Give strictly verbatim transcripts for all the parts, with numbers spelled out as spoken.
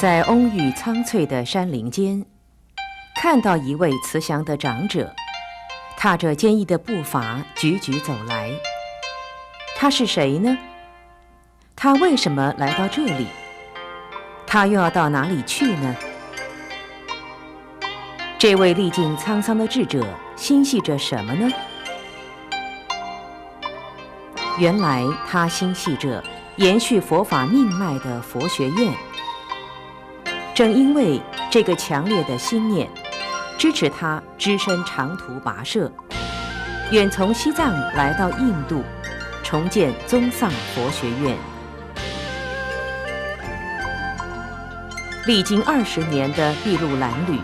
在蓊郁苍翠的山林间，看到一位慈祥的长者，踏着坚毅的步伐，踽踽走来。他是谁呢？他为什么来到这里？他又要到哪里去呢？这位历尽沧桑的智者心系着什么呢？原来他心系着延续佛法命脉的佛学院。正因为这个强烈的心念，支持他只身长途跋涉，远从西藏来到印度，重建宗萨佛学院。历经二十年的筚路蓝缕，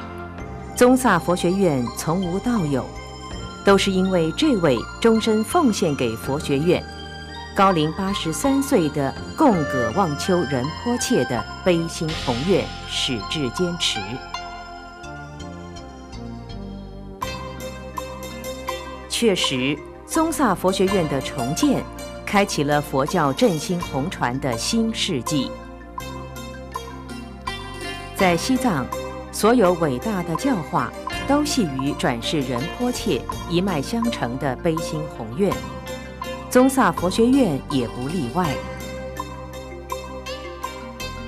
宗萨佛学院从无到有，都是因为这位终身奉献给佛学院、高龄八十三岁的贡葛旺丘仁波切的悲心宏愿始至坚持。确实，宗萨佛学院的重建开启了佛教振兴弘传的新世纪。在西藏，所有伟大的教化都系于转世仁波切一脉相承的悲心宏愿，宗萨佛学院也不例外。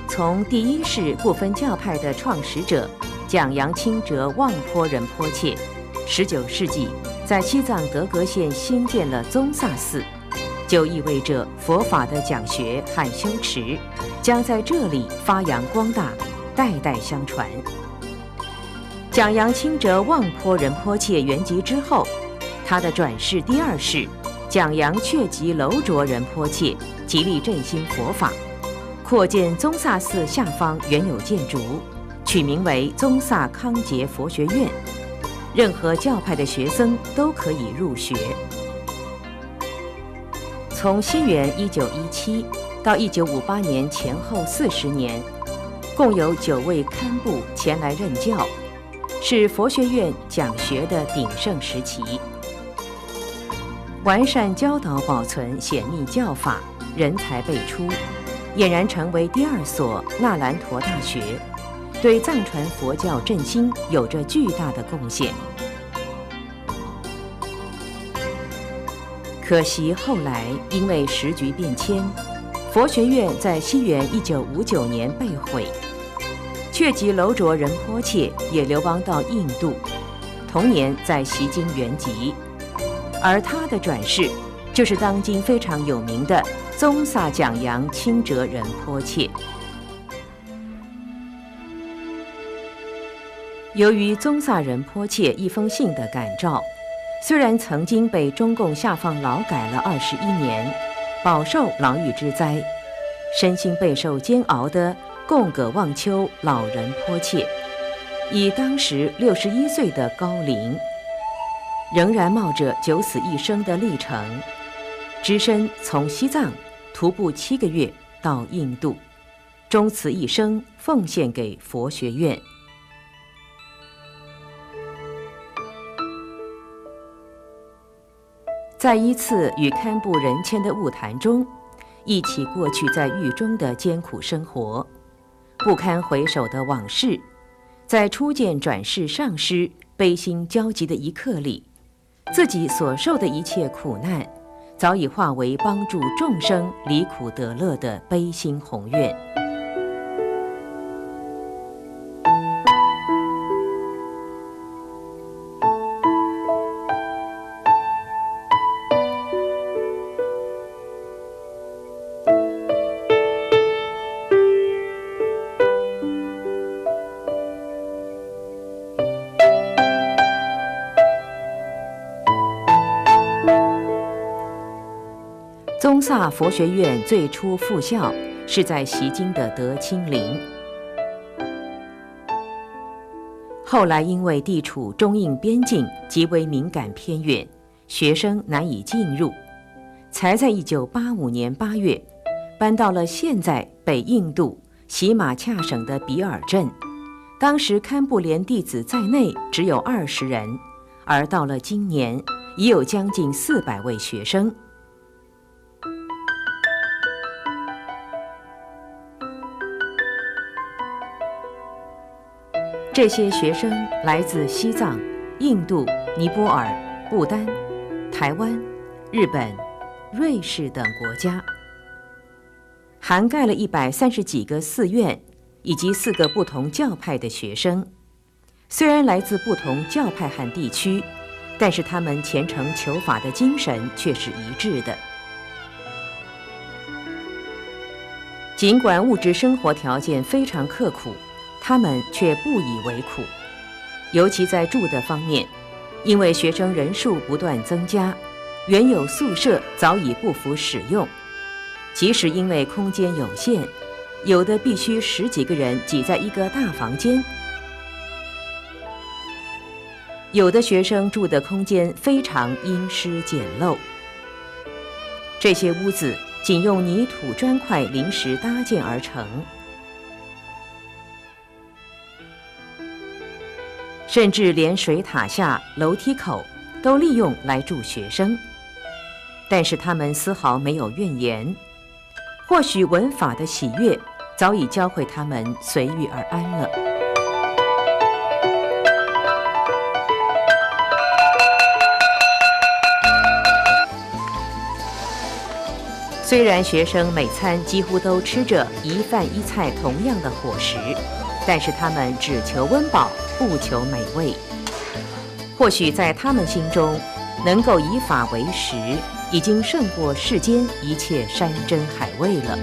从第一世不分教派的创始者蒋扬清哲旺波仁波切，十九世纪在西藏德格县兴建了宗萨寺，就意味着佛法的讲学和修持将在这里发扬光大，代代相传。蒋扬清哲旺波仁波切圆寂之后，他的转世第二世蒋扬却吉楼卓仁波切极力振兴佛法，扩建宗萨寺下方原有建筑，取名为宗萨康杰佛学院，任何教派的学生都可以入学。从西元一九一七到一九五八年前后四十年，共有九位堪布前来任教，是佛学院讲学的鼎盛时期。完善教导保存显密教法，人才辈出，俨然成为第二所纳兰陀大学，对藏传佛教振兴有着巨大的贡献。可惜后来因为时局变迁，佛学院在西元一九五九年被毁，却吉楼卓仁波切也流亡到印度，同年在锡金圆寂。而他的转世就是当今非常有名的宗萨蒋扬清哲仁波切。由于宗萨仁波切一封信的感召，虽然曾经被中共下放劳改了二十一年，饱受牢狱之灾，身心备受煎熬的贡葛旺丘老仁波切，以当时六十一岁的高龄，仍然冒着九死一生的历程，只身从西藏徒步七个月到印度，终此一生奉献给佛学院。在一次与堪布仁谦的晤谈中，忆起过去在狱中的艰苦生活，不堪回首的往事，在初见转世上师悲心交集的一刻里，自己所受的一切苦难，早已化为帮助众生离苦得乐的悲心宏愿。宗萨佛学院最初复校是在锡金的德清林，后来因为地处中印边境，极为敏感偏远，学生难以进入，才在一九八五年八月搬到了现在北印度喜马恰省的比尔镇。当时堪布连弟子在内只有二十人，而到了今年，已有将近四百位学生。这些学生来自西藏、印度、尼泊尔、不丹、台湾、日本、瑞士等国家，涵盖了一百三十几个寺院以及四个不同教派的学生。虽然来自不同教派和地区，但是他们虔诚求法的精神却是一致的。尽管物质生活条件非常刻苦，他们却不以为苦。尤其在住的方面，因为学生人数不断增加，原有宿舍早已不敷使用。即使因为空间有限，有的必须十几个人挤在一个大房间，有的学生住的空间非常阴湿简陋。这些屋子仅用泥土砖块临时搭建而成，甚至连水塔下、楼梯口都利用来住学生。但是他们丝毫没有怨言，或许闻法的喜悦早已教会他们随遇而安了。虽然学生每餐几乎都吃着一饭一菜同样的伙食，但是他们只求温饱，不求美味。或许在他们心中，能够以法为食，已经胜过世间一切山珍海味了。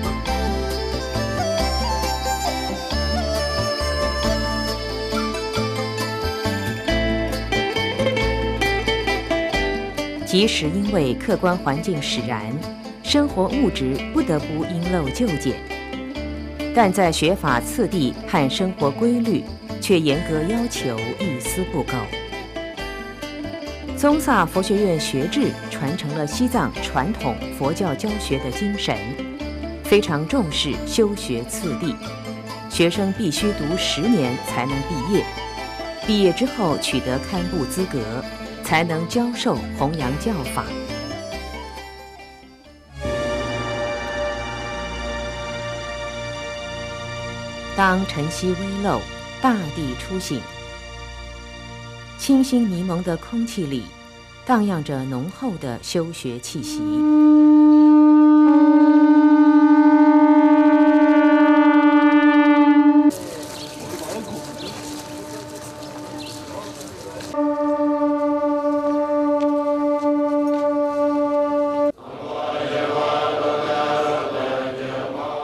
即使因为客观环境使然，生活物质不得不因陋就简，但在学法次第和生活规律却严格要求一丝不苟。宗萨佛学院学制传承了西藏传统佛教教学的精神，非常重视修学次第，学生必须读十年才能毕业，毕业之后取得堪布资格，才能教授弘扬教法。当晨曦微露，大地初醒，清新迷蒙的空气里荡漾着浓厚的修学气息。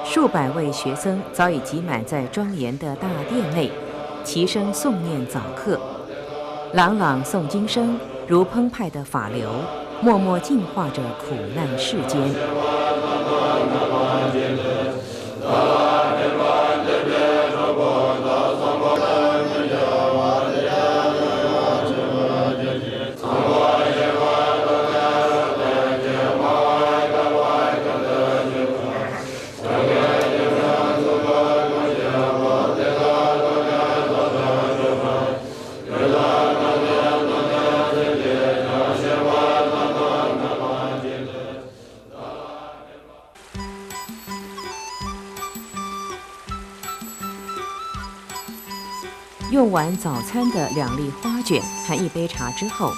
数百位学生早已挤满在庄严的大殿内，齐声诵念早课。朗朗诵经声如澎湃的法流，默默净化着苦难世间。用完早餐的两粒花卷和一杯茶之后，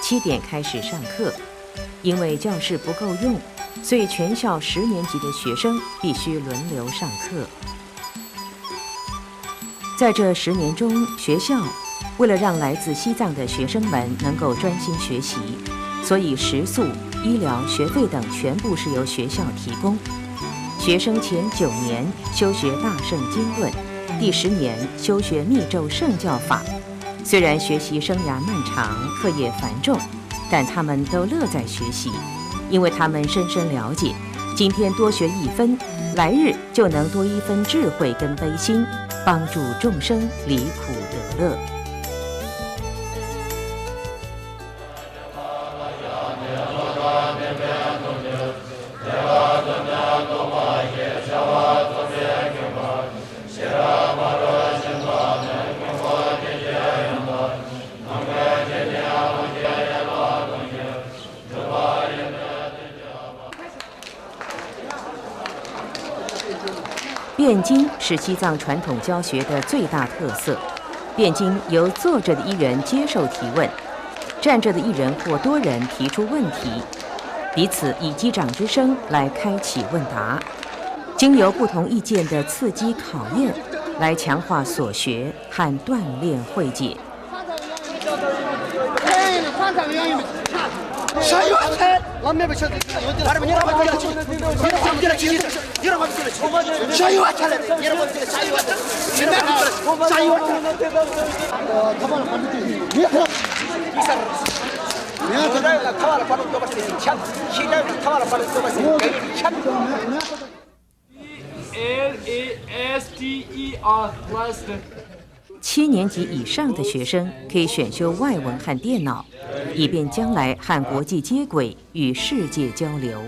七点开始上课。因为教室不够用，所以全校十年级的学生必须轮流上课。在这十年中，学校为了让来自西藏的学生们能够专心学习，所以食宿、医疗、学费等全部是由学校提供。学生前九年修学大乘经论，第十年修学密咒圣教法。虽然学习生涯漫长，课业繁重，但他们都乐在学习，因为他们深深了解，今天多学一分，来日就能多一分智慧跟悲心，帮助众生离苦得乐。辩经是西藏传统教学的最大特色，辩经由坐着的一人接受提问，站着的一人或多人提出问题，彼此以击掌之声来开启问答，经由不同意见的刺激考验，来强化所学和锻炼慧解。 L A S T E R, Lester. 七年级以上的学生可以选修外文和电脑，以便将来和国际接轨，与世界交流。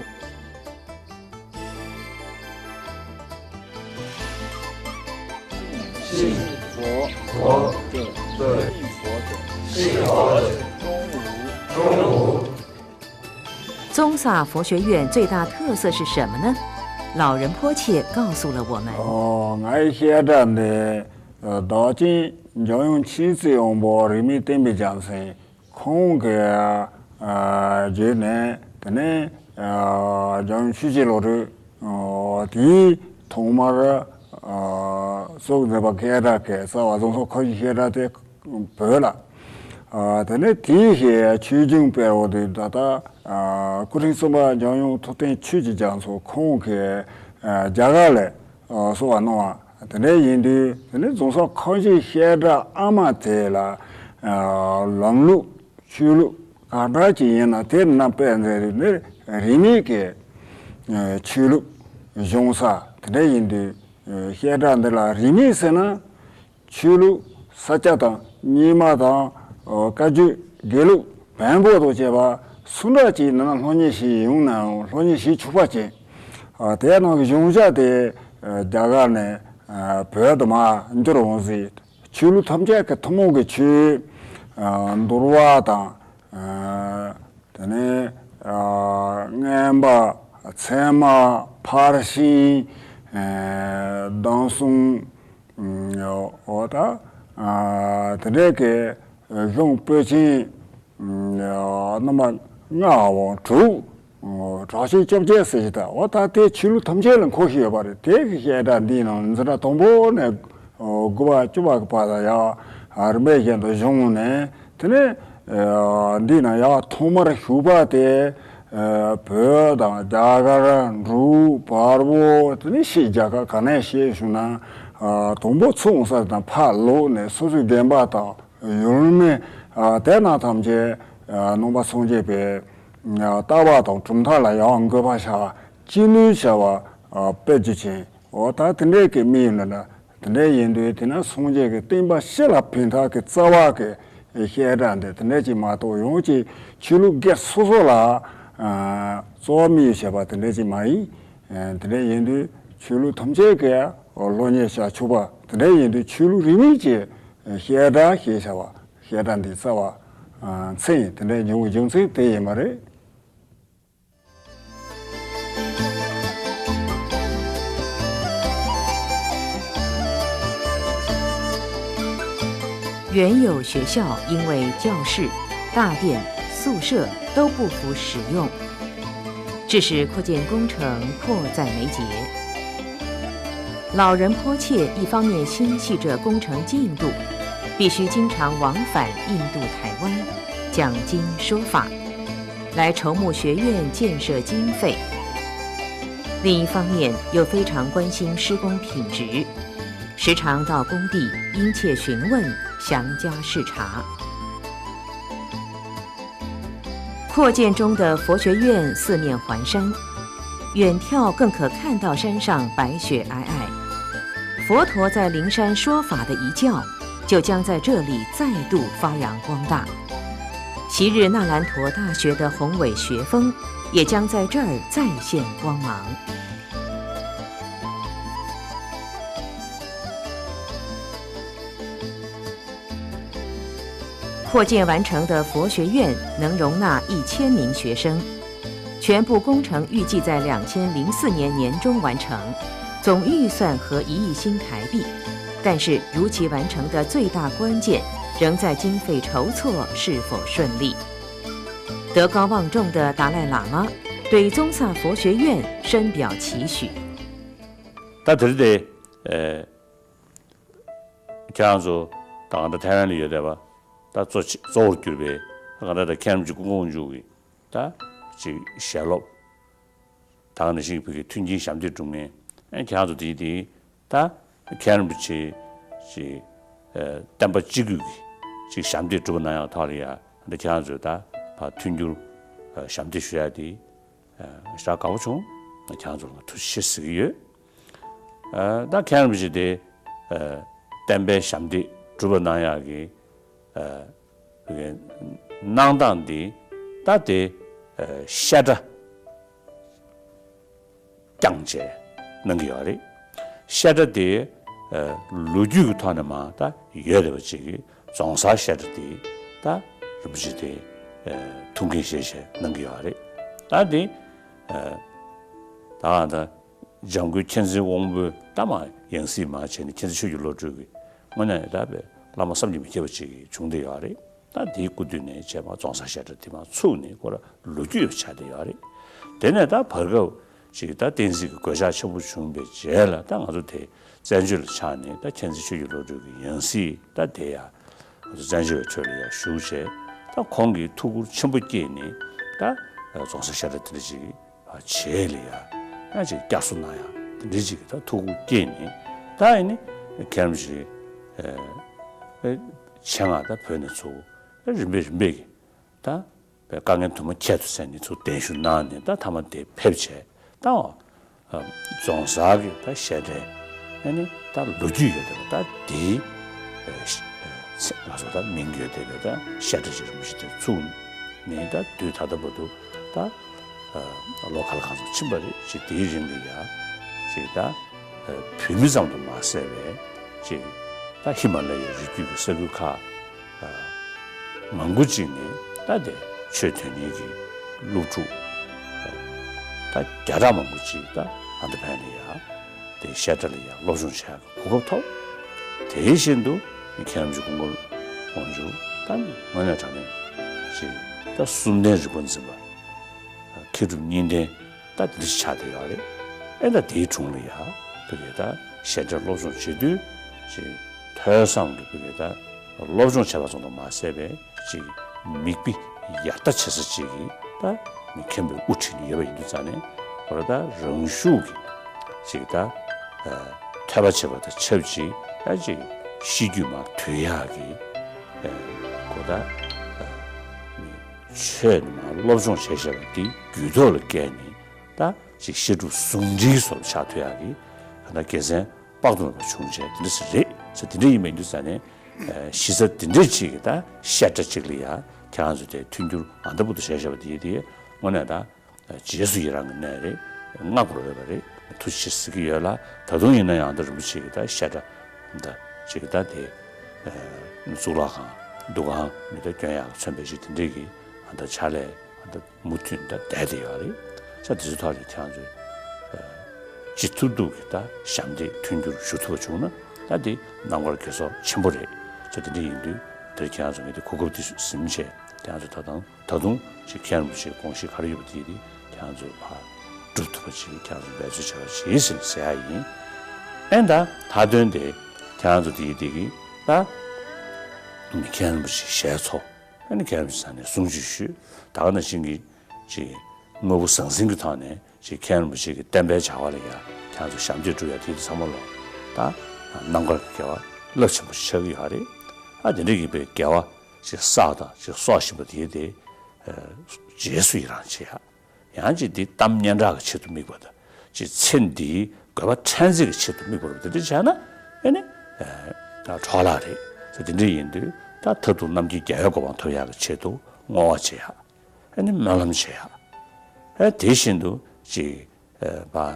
信佛，佛者，信佛者，信佛者，宗吾。宗萨佛学院最大特色是什么呢？老仁波切告诉了我们。 ཨོ། ང་ཡི་བཤད་གྲྭ་འདི་བདག་ཅན་འཇམ་དབྱངས་མཁྱེན་བརྩེ་དབང་པོ་རིས་མེད་བསྟན་པའི་རྒྱལ་མཚན་ཁོང་གི་ཨ་བརྒྱུད་ནས། དེ་ནས་ཨ་འཇམ་དབྱངས་ཆོས་ཀྱི་བློ་གྲོས་ཨ་དེའི་ཐོག་མར་ཨ་སོགས་མཛད་པ་བཤད་གྲྭ་གི་རྩ་བ་རྫོང་སར་ཁ་བཞི་བཤད་གྲྭ་དེ་བོད་ལ། ཨ་དེ་ནས་དེའི་ཆོས་འབྱུང་སྤེལ་བ་དེ་ད་ལྟ་ཨ་སྐུ་ཕྲེང་གསུམ་པ་འཇམ་དབྱངས་ཐུབ་བསྟན་ཆོས་ཀྱི་རྒྱ་མཚོ་ཁོང་གིས་ཨ་རྒྱ་གར་ལ་ཨ་གསོལ་བ་གནང་བ་དེ་འདྲ་ཡིན་དུས། དེ་ནས་རྫོང་སར་ཁ་བཞི་བཤད་གྲྭ་ཨ་མ་དེ་ལ་ཨ་ལམ་ལུགས་ཆོས་ལུགས་ག་འདྲ་ཅིག་ཡིན་ན་དེ་ནང་སྤེལ་མཛད་རིགས་ནི་རིས་མེད་ཀྱི་ཨ་ཆོས་ལུགས་གཞུང་ས་དེ་འདྲ་ཡིན་དུས། ཨ་བཤད་གྲྭ་འདི་ལ་རིས་མེད་ཟེར་ན། ཆོས་ལུགས་ས་སྐྱ་དང་རྙིང་མ་དང་ཨ་བཀའ་བརྒྱུད་དགེ་ལུགས་བོན་པོ་དང་བཅས་པ་སུ་འདྲ་ཅིག་ནང་སློབ་གཉེར་བྱེད་ཡོང་ནའང་སློབ་གཉེར་བྱེད་ཆོག་པ་བྱས། ཨ་དེ་ནང་གི་གཞུང་ཞབས་དེ་ཨ་རྒྱ་གར་ནས་ཨ་བོད་དུ་མར་འབྱོར་འོང་ཟིག་ཆོས་ལུགས་ཐམས་ཅད་ཀྱི་ཐུན་མོང་གི་ཆོས། ཨ་འདུལ་བ་དང་། ཨ་དེ་ནས་ཨ་རྔན་པ། ཚད་མ། ཕར་ཕྱིན། ཨ་གདམས་གསུམ། ཨ་འོ་ད་ཨ་དེ་འདྲའི་གི་གཞུང་པོད་ཆེན་ཨ་རྣམ་པ་ལྔའམ་དྲུག་ཨ་དྲག་ཤོས་བཅོ་བརྒྱད་ཟེར་གྱི་ད། འོ་ད་དེ་ཆོས་ལུགས་ཐམས་ཅད་ལ་འཁོར་བཞིན་ཡོད་པ་རེད། དེ་གི་བཤད་གྲྭ་འདིའི་ནང་འཛིན་གྲྭ་དང་པོ་ནས་ཨ་དགུ་པ་བཅུ་པ་གི་བར་ལ་ཡང་ཨ་རིམ་པས་བཞིན་དུ་བྱུང་ནས། དེ་ནས་ཨ་འདིའི་ནང་ཡང་ཐོག་མར་ཞུགས་པ་དེ་ཨ་བོད་དང་རྒྱ་གར་འབྲུག་བལ་པོ། དེ་ནས་ཕྱིའི་རྒྱལ་ཁབ་ག་ནས་བཤད་བྱུང་ན་ཨ་དང་པོ་ཚུར་འོང་ས་དང་ཕར་ལོག་ནས་སོ་སོའི་བདེན་པ་དང་ཡུལ་མི་ཨ་དེ་རྣམས་ཐམས་ཅད་ཨ་ནང་པ་སངས་རྒྱས་པའི་ཨ་ལྟ་བ་དང་གྲུབ་མཐའ་ལ་ཡང་འགོད་པ་བྱ་བ། ཅི་ནུས་བྱ་བ་ཨ་སྤེལ་རྒྱུ་ཅན། འོ་ད་དེ་འདྲའི་གི་དམིགས་ཡུལ་ལ་ན་དེ་འདྲའི་ཡིན་དུས། དེ་ན་སངས་རྒྱས་ཀྱི་བསྟན་པ་སྤྱི་ལ་ཕན་ཐོགས་ཀྱི་རྩ་བ་གི་བཤད་གྲྭ་འདི་དེ་འདྲ་ཅིག་མ་གཏོགས་ཡང་ཅིག་ཆོས་ལུགས་སྒེར་སོ་སོ་ལ་ཨ་གཙོ་བོ་དམིགས་ཡུལ་བྱས་པ་དེ་འདྲ་ཅིག་མ་ཡིན། ཨ་དེ་འདྲ་ཡིན་དུས་ཆོས་ལུགས་ཐམས་ཅད་ཀྱི་སློབ་གཉེར་བྱ་ཆོག་པ་དེ་འདྲ་ཡིན་དུས། ཆོས་ལུགས་རིས་མེད་ཀྱི་བཤད་གྲྭ་ཞེས་བྱ་བ། བཤད་གྲྭ་འདི་རྩ་བ་ཨ་མཚན་དེ་འདྲའི་འབྱུང་བའི་རྒྱུ་མཚན་དེ་ཡིན་པ་རེད། 原有学校因为教室、大殿、宿舍都不敷使用，致使扩建工程迫在眉睫。老仁波切一方面心系着工程进度，必须经常往返印度、台湾，讲经说法，来筹募学院建设经费。另一方面，又非常关心施工品质，时常到工地殷切询问，详加视察。扩建中的佛学院四面环山，远眺更可看到山上白雪皑皑。佛陀在灵山说法的遗教，就将在这里再度发扬光大。昔日那兰陀大学的宏伟学风，也将在这儿再现光芒。 扩建完成的佛学院能容纳一千名学生，全部工程预计在两千零四年年中完成，总预算合一亿新台币。但是如期完成的最大关键仍在经费筹措是否顺利。德高望重的达赖喇嘛对宗萨佛学院深表期许。 ད་དེ་རིང་དེ། ཨེ། ཁྱེད་རང་ཚོ་ད་ང་ད་ཐའེ་ཝན་ལ་ཡོད་བསྡད་པ། ད་གཙོ་ཆེ་གཙོ་བོར་གྱུར་པའི་ད་ང་ད་ད་མཁན་རིན་པོ་ཆེ་སྐུ་ངོ་དབང་ཕྱུག་གི་ད་ཅིག་ཞལ་སློབ། ད་ག་ནང་བཞིན་བོད་ཀྱི་མཐུན་རྐྱེན་ཞབས་འདེགས་སྒྲུབ་མཁན། ཨེ། ཁྱེད་རང་ཚོ་དེའི་དེའི་ད་མཁན་རིན་པོ་ཆེ་ཅིག་ཨེ། བསྟན་པ་སྤྱི་སྒོས་ཀྱི་ཅིག་ཞབས་འདེགས་སྒྲུབ་པ་གནང་ཡག་ཐོག་ལ་ཡ། ད་ཁྱེད་རང་ཚོས་ད་ཕར་མཐུན་འགྱུར་ཨེ། ཞབས་འདེགས་ཞུ་ཡག་དེ། ཨ། ཞེ་དྲག་དགའ་པོ་བྱུང་། ང་ཁྱེད་རང་ཚོ་ལ་ང་ཐུགས་རྗེ་ཆེ་ཟེར་གྱི་ཡོད། ཨ། ད་མཁན་རིན་པོ་ཆེ་དེ། ཨ། བསྟན་པའི་ཞབས་འདེགས་སྒྲུབ་པ་གནང་ཡག་གི། ཨ། བོད་ཀྱི་གནང་སྟངས་འདི་ད་དེ། ཨ། བཤད་གྲྭ་བསྐྱངས་བྱས་གནང་གི་ཡོད་རེད། བཤད་གྲྭ་དེ། ཨ། ལོ་རྒྱུས་ཀྱི་ཐོག་ནས་མར་ད་ཡོད་རེད་པ། ཅིག་གི་རྫོང་སར་བཤད་གྲྭ་དེ་ད་རིན་པོ་ཆེ་དེ། ཨ། ཐུགས་འགན་བཞེས་བྱས་གནང་གི་ཡོད་རེད། ད་དེ། ཨ། ད་ང་ད་འཇམ་མགོན་མཁྱེན་བརྩེ་དབང་པོའི་ད་མར་ཡང་སྲིད་མར་བྱས་ནས་མཁྱེན་བརྩེ་ཆོས་ཀྱི་བློ་གྲོས་ཀྱི་དངོས་གནས་ད་བའི་བླ་མ་བསམ་གྱིས་མི་ཁྱབ་པ་ཅིག་བྱུང་བསྡད་ཡོད་རེད། ད་དེའི་སྐུ་མདུན་ནས་བྱས་མར་རྫོང་སར་བཤད་གྲྭ་དེ་མར་ཚུགས་ནས་ཁོ་རང་ལོ་རྒྱུས་ཡོད་ཆགས་བསྡད་ཡོད་རེད། དེ་ནས་ད་བར་སྐབས་ཅིག་ད་བསྟན་སྲིད་ཀྱི་གོད་ཆག་ཆེན་པོ་བྱུང་བའི་རྗེས་ལ་ད་ང་ཚོ་དེ་བཙན་བྱོལ་ལ་ཆགས་ནས་ད་མཁྱེན་བརྩེ་ཆོས་ཀྱི་བློ་གྲོས་ཀྱི་ཡང་སྲིད་ད་དེ་ཡ་ང་ཚོ་བཙན་བྱོལ་བའི་ཁྲོད་ལ་ཡ་བཞུགས་བྱས། ད་ཁོང་གིས་ཐུགས་ཁུར་ཆེན་པོ་བསྐྱེད་ནས་ད་རྫོང་སར་བཤད་གྲྭ་དེ་འདྲ་ཅིག་བྱས་ལ་ཡ་ཡང་ཅིག་བསྐྱར་གསོ་གནང་ཡ་དེ་འདྲ་ཅིག་ད་ཐུགས་ཁུར་བསྐྱེད་ནས། ད་ཨེ་ནི་མཁན་རིན་པོ་ཆེ་ཨེ་ཆེད་མངགས་ད་བོད་ནས་ཚུར་རིམ་པས་རིམ་པས་ཀྱིས་ད་དཀའ་ངལ་དུ་མ་ཁྱད་དུ་བསད་ནས་ཚུར་གདན་ཞུ་གནང་ནས་ད་མཐའ་མ་དེ་ཕེབས་བྱས། ད་ཨ་རྫོང་སར་གྱི་ད་བཤད་གྲྭའི་ཨ་ནི་ད་ལོ་རྒྱུས་ཡོད་བསྡད་པ་ད་དེའི་ཨ་ང་ཚོ་ད་མིང་ཡོད་བསྡད་པའི་ད་བཤད་གྲྭ་ཅིག་རིན་པོ་ཆེ་དེ་ཚུགས་ནས་ད་དུས་ད་ལྟ་བར་དུ་ད་ཨ་ལོ་ག་ལ་གང་འཚམ་ཕྱིན་པ་རེད། ཅིག་དེའི་རིང་ལ་ཡ་ཅིག་ད་བོད་མི་ཙམ་དུ་མ་ཟད་པའི་ཅིག་ད་ཧི་མ་ལ་ཡའི་རི་རྒྱུད་ཀྱི་ས་ཁུལ་ཁག་མང་པོ་ཅིག་ནས་ད་དེ་ཆོས་དོན་གཉེར་གྱི་སློབ་ཕྲུག་ད་བརྒྱ་ཕྲག་མང་པོ་ཅིག་ད་ཨ་ད་ཕན་ལ་ཡ་དེ་བཤད་གྲྭ་ལ་ཡ་སློབ་སྦྱོང་བྱེད་ཡག་གི་གོ་སྐབས་ཐོབ། དེ་བཞིན་དུ་མཁན་རིན་པོ་ཆེ་སྐུ་ངོ་དབང་ཕྱུག་ད་དངོས་གནས་དྲང་གནས་ཅིག་ད་གསུམ་ལྡན་རིག་པ་འཛིན་པ། མཁས་གྲུབ་གཉིས་ལྡན་ད་འདི་ཆགས་བསྡད་ཡོད་རེད། ཨེ་ད་དེའི་དྲུང་ལ་ཡ་བོད་ཀྱི་ད་བཤད་གྲྭ་སློབ་སྦྱོང་བྱེད་དུས་ཅིག་ཐོས་བསམ་གྱི་བོད་ཀྱི་ད་སློབ་སྦྱོང་བྱས་པ་ཙམ་དུ་མ་ཟད་པའི་ཅིག་མིག་དཔེ་ཡར་ལྟ་བྱེད་ས་ཅིག་གི་ད་མི་མཁན་པོའི་དབུ་ཁྲིད་ནས་ཡོད་པ་ཡིན་དུས་ཙང་ནས། ཁོ་རང་ད་རང་ཤུགས་ཀྱིས་ཅིག་ད་ཐོས་པ་བྱེད་པ་དང་ཆབས་ཅིག་ད་ཅིག་ཤེས་རྒྱུད་མར་དུལ་ཡག་གི་ཁོ་ད་མི་ཆོས་ནི་མར་སློབ་སྦྱོང་བྱས་བྱས་པ་འདི་རྒྱུད་ཐོག་ལ་བཀལ་ནས་ད་ཅིག་བཤད་སྒྲུབ་ཟུང་འབྲེལ་སོགས་ཆགས་ཐུབ་ཡག་གི་ད་དགེ་མཚན་དཔག་ཏུ་མེད་པ་བྱུང་བྱས་དེ་འདྲ་ཞིག་རེད་ཟེར། དེ་འདྲ་ཡིན་པ་ཡིན་དུས་ཙང་ནས་གཞི་རྩ་དེ་འདྲ་ཅིག་གི་ད་བཤད་གྲྭ་ཅིག་ལ་ཡ་ཁྱེད་རང་ཚོ་དེ་མཐུན་འགྱུར་ཨ་ད་བར་དུ་བྱས་བཞག་པ་དེ་དེ་དངོས་གནས་ད་རྗེས་སུ་ཡི་རང་གི་གནས་རེད། བསྔགས་དགོས་པ་རེད། ཐུགས་རྗེ་ཆེ་ཟེར་གྱི་ཡོད་ལ། ད་དུང་ཡིན་ན་ཡང་ད་རིན་པོ་ཆེ་གི་ད་བཤད་གྲྭ་ད་ཅིག་ད་དེ་གཙུག་ལག་ཁང་འདུ་ཁང་མི་ད་སྐྱོན་ཡག་མཚོན་པའི་ཞིག་དེ་འདྲས་ཀྱི་ཨ་ད་ཕྱག་ལས་ཨ་ད་མུ་མཐུད་ད་བསྡད་དེ་ཡོད་རེད། ས་དེ་ཚོའི་ཐོག་ལ་ཁྱེད་རང་ཚོས་ཅི་ཐུབ་ཐུབ་ཀྱི་ད་ཞབས་འདེགས་མཐུན་འགྱུར་ཞུ་ཐུབ་པ་བྱུང་ན་ད་དེ་རྣམ་དཀར་དགེ་ཚོགས་ཆེན་པོ་རེད། ས་དེ་འདྲ་ཡིན་དུས་དེར་ཁྱེད་རང་ཚོ་ངས་དེ་གོ་སྐབས་དེ་ཟིན་བྱས་ཁྱེད་རང་ཚོ་ད་དང་། ད་དུང་ཅིག་མཁན་རིན་པོ་ཆེའི་དགོངས་གཞི་ག་རེ་ཡོད་པ་དེ་དེ་ཁྱེད་རང་ཚོས་ཕར་སྒྲུབ་ཐུབ་པ་ཅིག་ཁྱེད་རང་ཚོས་འབད་རྩོལ་བྱེད་པ་ཅིག་ཟེར་ཟེར་ཡ་ཡིན། ཨེ་ད་མཐའ་དོན་དེ་ཁྱེད་རང་ཚོ་དེ་དེ་གི་ད་མཁན་རིན་པོ་ཆེའི་ཞལ་འཚོ། ཨ་ནི་མཁན་རིན་པོ་ཆེ་ས་ནས་གསུང་ཆོས་ཞུས། ད་ག་ནང་བཞིན་གྱི་ཅིག་དངོས་པོ་ཟང་ཟིང་གི་ཐོག་ནས་ཅིག་མཁན་རིན་པོ་ཆེ་གི་བསྟན་པའི་བྱ་བ་ལ་ཡ་ཁྱེད་རང་ཚོ་ཞབས་འདེགས་སྒྲུབ་ཡ་དེ་དེ་ཚང་མ་ལོ་ད་རྣམ་དཀར་གྱི་དགེ་བ་རླབས་ཆེན་པོ་ཞིག་ཆགས་ཀྱི་ཡོད་རེད། ཨ་དེ་འདྲ་ཡིན་པའི་དགེ་བ་ཅིག་བསགས་དང་ཅིག་གསོག་བཞིན་པ་དེ་དེ་རྗེས་སུ་ཡི་རང་བྱེད་ཡ། ཡང་ཅིག་འདི་གཏམ་སྙན་གྲགས་ཀྱི་ཆེད་དུ་དམིགས་པ་དང་ཅིག་ཚེ་འདིའི་དགོས་པ་ཕྲན་ཚེགས་ཀྱི་ཆེད་དུ་དམིགས་པ་རུ་དེ་འདྲ་བྱས་ན་ཨེ་ནི་ད་འཕྲོ་བརླག་རེད། ད་དེ་འདྲ་ཡིན་དུས་ད་མཐར་ཐུག་རྣམ་མཁྱེན་རྒྱལ་བའི་གོ་འཕང་ཐོབ་ཡག་གི་ཆེད་དུ་བསྔོ་བ་བྱེད་ཡག་ཨེ་ནི་སྨོན་ལམ་བྱེད་ཡག་ཨེ་དེ་བཞིན་དུ་ཅིག་ཨ་བ་ཨ་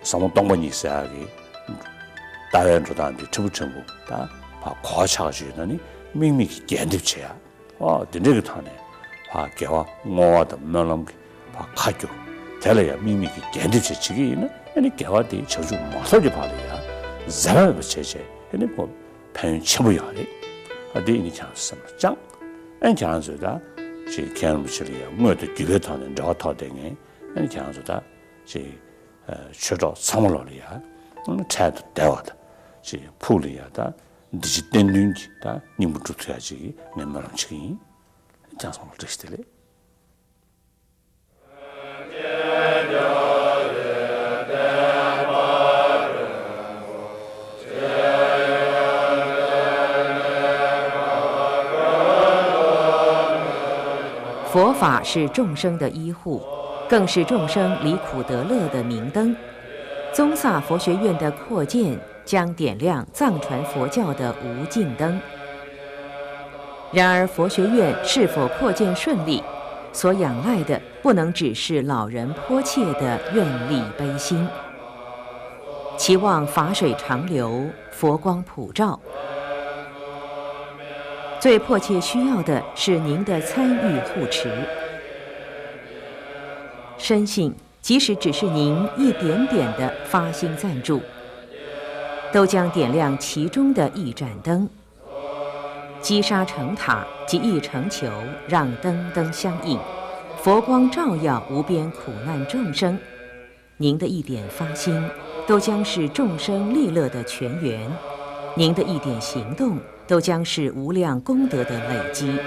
ཟབ་མོ་སྟོང་པ་ཉིད་ཟེར་ཡག་གི་ལྟ་བའི་འགྲོ་སྟངས་འདི་ཕྲན་བུ་ཕྲན་བུ་ད་བ་གོ་བ་ཆགས་བྱས་ན་ནི་དམིགས་མེད་ཀྱི་རྒྱས་འདེབས་བྱེད་ཡག་ཨོ་དེ་འདྲ་གི་ཐོག་ནས་བ་དགེ་བ་བསྔོ་བ་དང་སྨོན་ལམ་གྱི་བ་ཁ་བསྒྱུར། དེ་ལ་ཡང་དམིགས་མེད་ཀྱི་རྒྱས་འདེབས་བྱེད་བྱེད་ཀྱི་ཡིན་ན་ཨེ་ནི་དགེ་བ་དེ་བྱང་ཆུབ་མ་ཐོབ་ཀྱི་བར་ལ་ཡང་འཛད་པ་མེད་པ་བྱས་བྱས་ དེ་ནི་ཁོ་ཕན་ཡོན་ཆེན་པོ་ཡོད་རེད། ཨ་དེ་ཡིན་ན་ཁྱེད་རང་ཚོ་སེམས་ལ་བཅངས། ཨ་ནི་ཁྱེད་རང་ཚོས་ད་ཅིག་མཁན་རིན་པོ་ཆེ་ལ་ཡང་དངོས་དང་བརྒྱུད་པའི་ཐོག་ནས་འབྲེལ་བ་ཐོགས་བསྡད་མཁན། ཨ་ནི་ཁྱེད་རང་ཚོ་ད་ཅིག་ཆོས་གྲོགས་ཚང་མ་ལོག་ལ་ཡ་འཕྲལ་དུ་བདེ་བ་དང་ཅིག་ཕུགས་ལ་ཡ་ད་འདི་ཕྱི་བརྟན་ལྷིང་གི་ད་སྙིང་པོ་སྒྲུབ་ཐུབ་ཡ་ཅིག་ངས་སྨོན་ལམ་བྱེད་ཀྱི་ཡིན། ཁྱེད་རང་ཚང་མ་ལ་བཀྲ་ཤིས་བདེ་ལེགས། 佛法是众生的依护，更是众生离苦得乐的明灯。宗萨佛学院的扩建将点亮藏传佛教的无尽灯。然而，佛学院是否扩建顺利，所仰赖的不能只是老人迫切的愿力悲心。期望法水长流，佛光普照。最迫切需要的是您的参与护持。深信，即使只是您一点点的发心赞助，都将点亮其中的一盏灯。 积沙成塔，积意成球，让灯灯相应，佛光照耀无边苦难众生。您的一点发心，都将是众生利乐的泉源；您的一点行动，都将是无量功德的累积。